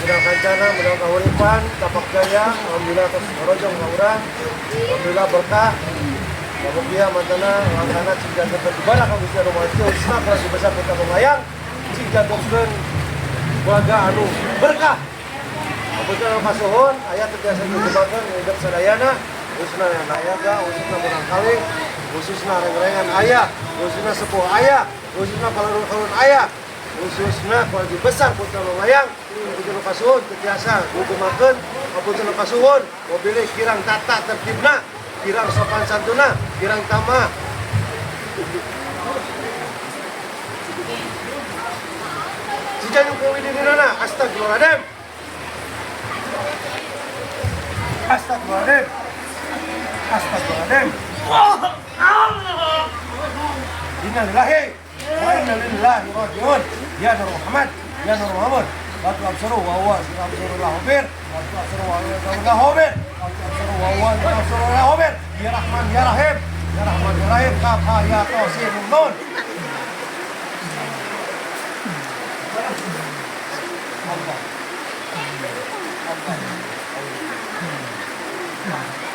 Menang kancana, menang kahuripan, tapak jaya, alhamdulillah tos ngarojong ka urang. Alhamdulillah berkah. Mugia mantana langkahna cing jantenkeun juara ka Gusti anu Maha Khususna keluarga besar Putra Manglayang cing jantenkeun keluarga anu berkah. Hapunten anu kasuhun, aya teu tiasa digumakeun hidup sadayana, khususna nayaga, khususna murangkalih, khususna reng-rengan aya, khususna sepuh aya, khususna kalurun-kalurun aya, khususna keluarga besar Putra Manglayang. Hapunten anu kasuhun teu tiasa digumakeun, hapunten anu kasuhun, mobilnya kirang tata tertibna, kirang sopan santuna, kirang tamah. Jika yung kawin astagfirullahaladzim. Astagfirullahaladzim. Astagfirullahaladzim. Innalillahi wa inna ilaihi raji'un. Ya Nur Muhammad, ya Nur Muhammad. La tu'absiru wa huwa absirul khabir. La tu'absiru wa huwa absirul khabir. La tu'absiru wa huwa absirul khabir. Ya Rahman ya Rahim. Ya Rahman ya Rahim. Kaf ha ya ta sin nun. Allah. Allah.